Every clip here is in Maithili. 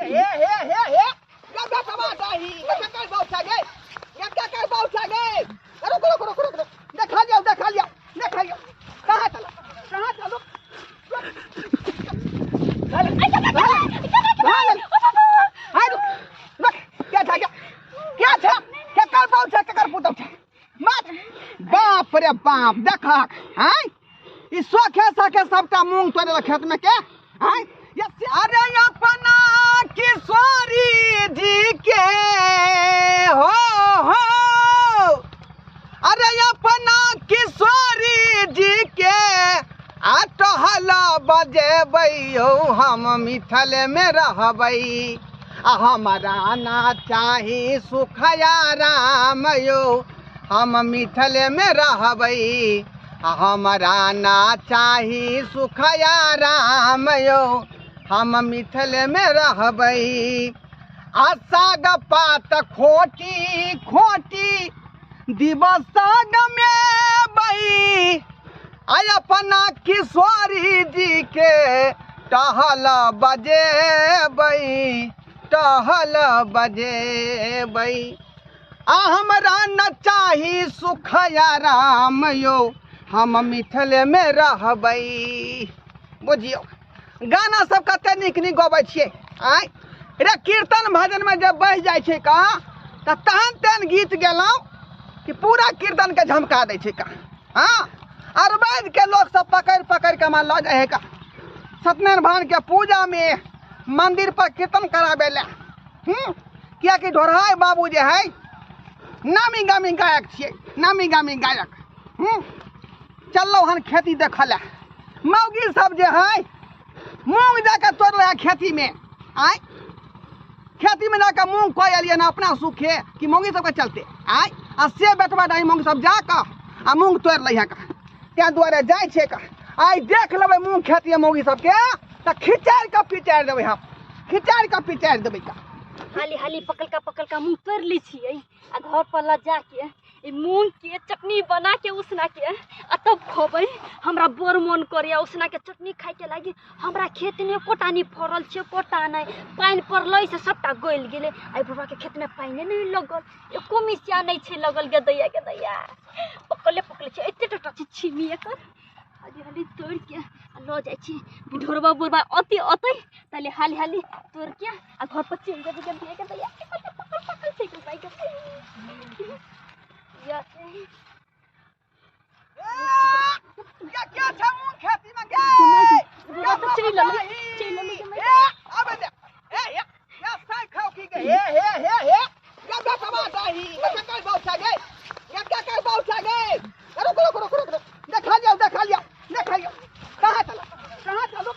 हे हे हे हे गद्दा समा चाही ककर बाउ छा गे ककर बाउ छा गे। रुक रुक रुक रुक रुक, देखा लियो देखा लियो देखा लियो। कहाँ चलो कहाँ चलो? क्या था क्या क्या था? केकर बाउ छा केकर पुतौ छा? मत बाप रे बाप, देखक हैं ई सोखे साखे सबटा मूंग तोड़े खेत में के हैं। अरे अपना किशोरी जी के हो हो, अरे अपना किशोरी जी के आ टहल बजेबै यौ, हम मिथल में रहबै। आ हमरा ना चाही सुखया राम यौ, हम मिथल में रहबै। आ हमरा ना चाही सुखया राम यौ, हम मिथल में रहबै। आ साग पात खोटी खोटी दिवस साग में बई, आ अपना किशोरी जी के टहल बजेबै टहल बजेबै। आ हमरा न चाही सुखया राम यौ, हम मिथल में रहबै। बुझियौ गाना सब कते नीक नीक गबै छियै। आँय रे कीर्तन भजन में जब बहि जाइ छै का तऽ तहन तेहन गीत गेलहुँ कि पूरा कीर्तन के झमका दै छै का। हाँ अरबैद के लोक सब पकड़ि पकड़ि के हमरा लऽ जाइ है का सत्यनारायण भगवान के पूजा में मंदिर पर कीर्तन कराबै लए। कियाकि ढोढ़ाई बाबू जे है नामी गामी गायक छियै, नामी गामी गायक। चललहुँ हन खेती देखऽ लए। मौगी सब जे है मूँग जाके तोड़ले है खेती में। आँय खेती में जाके मूँग कऽ एलियै ने अपना सुखे कि मौगी सबके चलते। आँय आ से बेटवा डाही मूँग सब जाकऽ आ मूँग तोड़ि लै है का, ताहि दुआरे जाइ छै का। आइ देख लेबै मूँग खेती में मौगी सबके तऽ खिचारि कऽ पिचारि देबै हम, खिचारि कऽ पिचारि देबै का। हाली हाली पकलका पकलका मूँग तोड़ि लै छियै आ घर पर लऽ जाके ई मूँग के चटनी बना के उसना के आ तब खबै। हमरा बड़ मन करैया उसना के चटनी खाय के लागी। हमरा खेत में एकोटा नहि फड़ल छै, एकोटा नहि। पानि पड़लै से सबटा गलि गेलै। आइ बुढ़बा के खेत में पानिए नहि लगल, एको मिसिया नहि छै लगल। गेदैया गेदैया पकले पकले छै, एते टटा छै छिमी एकर। हाली हाली तोड़ि के आ लऽ जाइ छी। ढोरबा बुढ़बा अते अतै तले हाली हाली तोड़ि के आ घर पर चलि जेबै। गेदैया गेदैया कते पकल पकल छै गे भाइ गे। या क्या क्या छै मूँग खेती में गे? बुढ़बा तऽ चलि एलै, चलि एलै गे माय। ए आबे दे। ए ए या साइ खाओ की गे? हे हे हे हे गद्दा समा चाही केकर बाउ छा गे? केकर बाउ छा गे? रुक रुक रुक रुक रुक, देखा लियो देखा लियो देखा लियो। कहाँ चलो कहाँ चलो?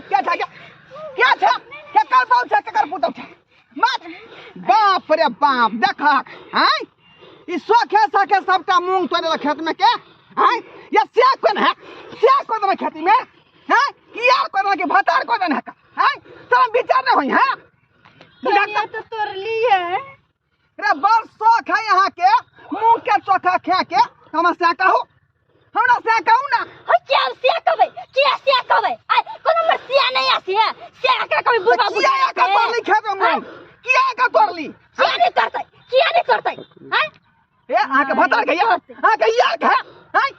क्या था क्या क्या था? केकर बाउ छा केकर पुतौ छा? मत बाप रे बाप, देखक हैं ई सोखे साखे सबटा मूँग तोड़े खेत में के। हैं या से कोन है, से कोन है खेती में? हैं किया कोन है कि भतार कोन है? हैं तोरा विचार नहीं होई है? तोड़िए तो तोड़ली है। रे बड़ शौक है यहाँ के मूँग के चोखा खा के। हमरा से कहू, हमरा से कहू ना। हो क्या से कहबै, किया से कहबै? आइ कोनो हमर सिया नहीं आसी है। सिया एकरा कहबै बुढ़बा किया बुढ़िया का तोड़ली खेत में मूँग? किया का तोड़ली? किया नहीं करतै, किया नहीं करतै? हैं ए अहाँ के भतार के यार, अहाँ के यार के हैं?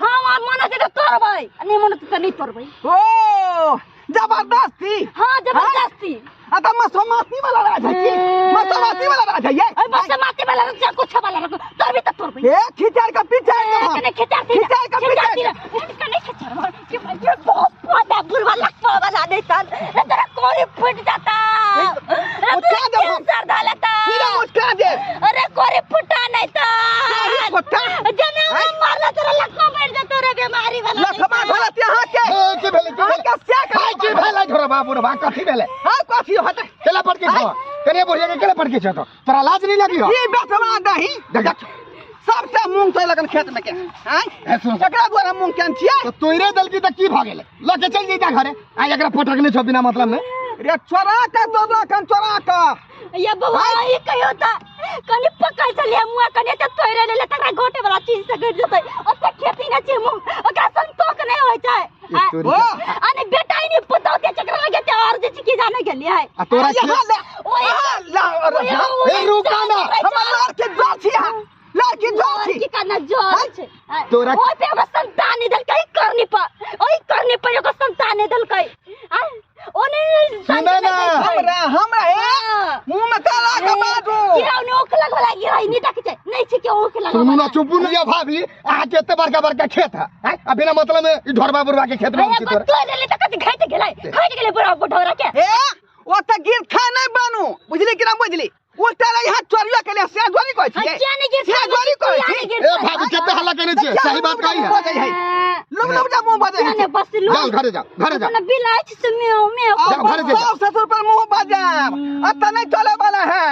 हाँ और मन होतै तऽ तोड़बै, आ नहि मन होतै तऽ नहि तोड़बै। ओ जबरदस्ती। हाँ जबरदस्ती। आ तऽ मसोमाती वाला राज है की? मसोमाती वाला राज है ये? अरे मसोमाती वाला राज है, कुछ वाला राज है। तोड़बी तऽ तोड़बै। ए खिचार के पिचार देब हम। कने खिचार दी, खिचार के खिचार पिचार दी। कने खिचार मार। कि भाई ये बहुत पौधा बुढ़वा लखवा वाला नहीं था। रे तेरा कोरी फूट जाता। रे मुचका तेरा देब हम। कैंसर धा लेता। सीधा मुचका देब। अरे कोरी फूटा नहीं था। कोरी फूटा? जना मारला तेरा लखवा बैठ जाता रे बीमारी वाला नहीं लखवा था। धरत यहाँ के। ए, की भेलै, की अहाँ भेलै? के से करै हाय, की भेलै ढोरबा बुढ़बा, कथी भेलै? हाँ कथी होतै? केला पटके छौ? कने बुढ़िया के केला पटके छौ तो? तोरा लाज नहीं लगी हो? ई बेटवा दही। देख। सबटा मूँग तोड़ि लगन खेत में के। आँय? ए, सुन। एकरा दुआरे मूँग केहन छियै? तऽ तोड़े देलकी तऽ की भऽ गेलै? लऽ के चलि जैता घरे। आ एकरा पटकने छौ बिना मतलब में। रे चोरा के तोड़लक हन, चोरा के। ये बौआ ई कहियो तऽ कनि पकड़ चलिए मुआ कनि तऽ तोड़ि लेले तकरा घोटे वाला चीज से घटि जेतै। ओते खेती नहि छै मूँग, ओकरा संग तोरी ओ अने बेटा ही नहीं पुतौ के चक्कर लगे ते और जे छी की जाने गेलिए है आ तोरा यहाँ खेत ले यहाँ ला और ओए, ओए, ए, रुका ना। हमर लड़की जोर छी यहाँ लड़की जोर छी की करना जोर छै तोरा- ओइ पे ओकर संतान नहीं देलकै करनी पर ओइ करनी पर ओकर संतान नहीं देलकै आ ओ नहीं सुने ना। हमरा हमरा ए मुंह में ताला के बाजू गिराउ ने ओख लगवा गिराई नहीं देखै छै नहीं छै के ओख लगवा सुनू ना चुपू ना ये भाभी अहाँ के एते बड़का बड़का खेत है हैं? आ बिना मतलब में ई ढोरबा बुढ़बा के खेत में अरे छी तोरा तोड़ लेले त कति घट गेलै घट गेलै बुढ़ा बुढ़ौरा के ए ओ त गिर खा नहीं बनू बुझली कि ना बुझली उल्टा रही हाथ चोरिया के लिए से जोरी कहै हाँ, छियै किया नहीं गिर से जोरी कहै किया छी नहीं गिर ए भाभी केते हल्ला केने छियै सही बात कही है बजै है लुब लुब जा मुंह बजै है ने बस लो जाओ घरे जाओ घरे जाओ ना बिलाइ छै से म्याऊ म्याऊ जाओ, घरे जाओ। सास ससुर पर मुंह बजाब अत नहीं चले वाला है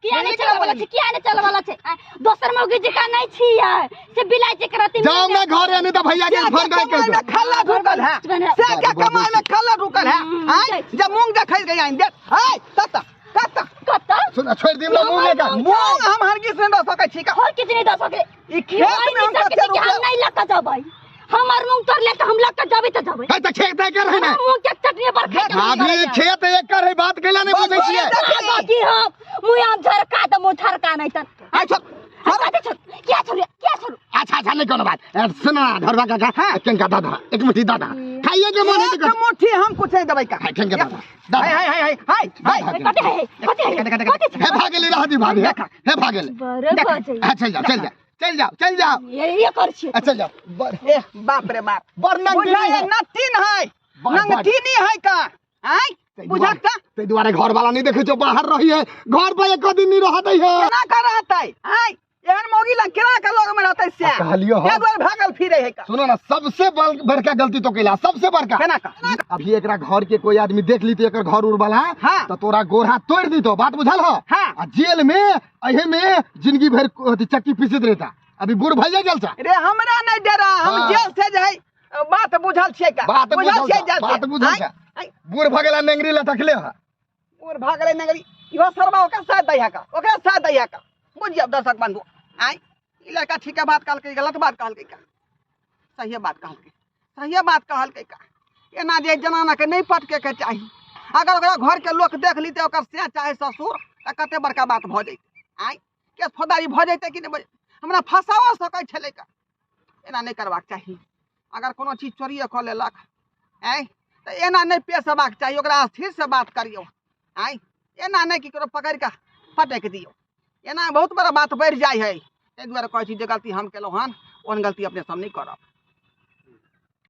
किया नहीं चले वाला छै किया नहीं चले वाला छै आ, दोसर मौगी जका नहीं छियै से बिलाइ छै करती जाओ ना घरे नहीं तो भैया के फोन कर के कमाई में खल्ला ढुकल है से के कमाई में खल्ला ढुकल है आय जब मूंग देखै गई आइन देख आय कत कत कत सुन छोड़ दिम ना मुंह में का मूंग हम हरगिज नहीं दऽ सकै छी का और किसी नहीं दऽ सके ई खेत में हम कते हम रुपया नहीं लग के जबै हमर मूंग तोड़ ले त हम लग के जबै त जबै है त खेत एकर है ना मूंग के चटनी पर खाइ के भाभी खेत एकर है बात कैला नहीं बुझै छियै बाकी हम मुँह हम झरका त मुँह झरका नहीं त आय छोड़ कते छोड़ किया छोड़ किया छोड़ अच्छा अच्छा नहीं कोनो बात ए, सुन ना ढोरबा काका हाँ केनका दादा एक मुट्ठी दादा खाइए के मन है एक तो मुट्ठी हम कुछ नहीं देबै का हाय, ठेंगे दादा दादा हाय हाय हाय हाय हाय दादा। कते है कते है कते हे भागेली रह दी भाभी हे हे भागेली बरे बजे हाँ चल जाओ चल जाओ चल जाओ चल जाओ ये ये कर छी आ, चल जाओ बर ए बाप रे बाप बर नंगनी बुझाय है। नतीन है बड़- बड़। नंगतीनी है का आय बुझत का ते दुआरे घर वाला नहीं देखे जो बाहर रही है घर पर एक दिन नहीं रहते है केना कर रहतै आय एहन मौगी लग केना के लोग में रहतै से आ, कहलियो हम। ए दुआरे भागल फिरे है का सुनो ना सबसे बड़का गलती तो कैला सबसे बड़का केना का अभी एकरा घर के कोई आदमी देख ली तो एकर घर उड़ वाला हाँ। तो तोरा गोरा तोड़ दी तो बात बुझल हो हाँ। आ जेल में अहे में जिंदगी भर अथी चक्की पीसत रहता अभी बूढ़ भइया गेल छा रे हमरा नहीं डरा हम हाँ। जेल से जाय बात बुझल छियै का बात बुझल छियै छा, जेल से बात बुझल आय, छा। आय, बूढ़ भ गेला नेंगरी लटकले ह और भागले नगरी इहो सरबा ओकरा साथ दैहा का ओकरा साथ दैहा का बुझियौ दर्शक बंधु आय ई लड़का ठीक है बात कहलकै गलत बात कहलकै का सहिए बात कहलकै सहिए बात कहलकै का एना जे जनाना के नहीं पटके के चाही अगर ओकरा घर के लोक देख लीते ओकर से चाहे ससुर तऽ कते बड़का बात भऽ जैतै आय केस फौजदारी भऽ जैतै कि नहि भऽ जैतै? हमरा फसाओ सकै छलै का एना नहि करबाक चाही अगर कोनो चीज चोरिए कऽ लेलक आँय तऽ एना नहि पेश अयबाक चाही ओकरा स्थिरसँ बात करियौ आँय एना नहि कि ककरो पकड़ि कऽ पटकि दियौ एना बहुत बड़ा बात बढ़ि जाइ हइ ताहि दुआरे कहै छी जे गलती हम केलहुँ हन ओहन गलती अपने सब नहि करब।